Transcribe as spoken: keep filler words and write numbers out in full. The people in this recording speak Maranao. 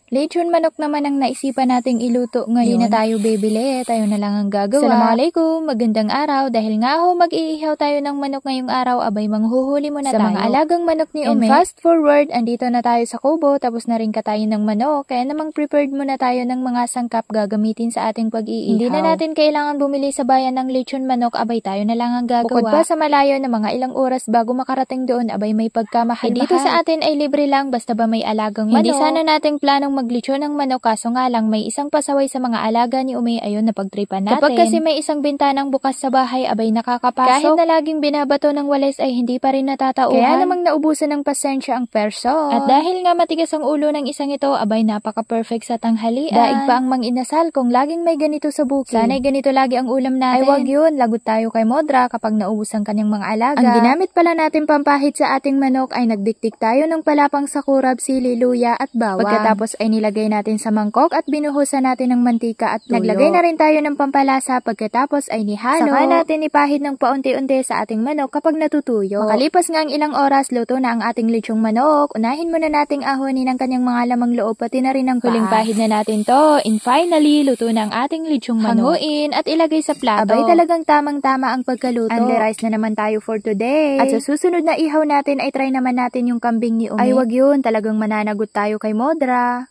Lechon manok naman ang naisipan nating iluto ngayon. Hindi na tayo bibili, tayo na lang ang gagawa. Assalamualaikum, magandang araw. Dahil nga ho mag-iihaw tayo ng manok ngayong araw, abay manghuhuli muna tayo. Sa mga alagang manok ni Ume. And fast forward, andito na tayo sa kubo, tapos na rin katayin ng manok. Kaya namang prepared muna tayo ng mga sangkap gagamitin sa ating pag-iihaw. Hindi na natin kailangan bumili sa bayan ng lechon manok, abay tayo na lang ang gagawa. Bukod pa sa malayo na mga ilang oras bago makarating doon, abay may pagkamahal-mahal. Eh, dito sa atin ay libre lang, basta ba may alagang manok. Hindi sana natin planong maglechon ng manok, kaso nga lang may isang pasaway sa mga alaga ni Ume, ayun, napagtripan natin. Kapag kasi may isang bintanang bukas sa bahay, abay nakakapasok. Kahit na laging binabato ng walis ay hindi pa rin natatauhan. Kaya namang naubusan ng pasensya ang person. At dahil nga matigas ang ulo ng isang ito, abay napaka-perfect sa tanghalian. Daig pa ang manginasal kung laging may ganito sa bukid. Sana'y ganito lagi ang ulam natin. Ay, wag yun, lagot tayo kay Modra kapag naubos ang kanyang mga alaga. Ang ginamit pala natin pampahid sa ating manok ay nagdikdik tayo ng palapang sakurab, sili, luya at bawang. Pagkatapos ay nilagay natin sa mangkok at binuhusan natin ng mantika at toyo. Naglagay na rin tayo ng pampalasa, pagkatapos ay nihalo. Saka natin ipahid ng paunti-unti sa ating manok kapag natutuyo. Makalipas nga ang ilang oras, luto na ang ating lechong manok. Unahin muna nating ahonin ang kanyang mga lamang loob, pati na rin ang paa. Huling pahid na natin to. And finally, luto na ang ating lechong manok. Hanguin at ilagay sa plato. Abay, talagang tamang-tama ang pagkaluto. Only rice na naman tayo for today. At sa susunod na ihaw natin ay try naman natin yung kambing ni Ume. Ay, wag yun. Talagang mananagot tayo kay Modra.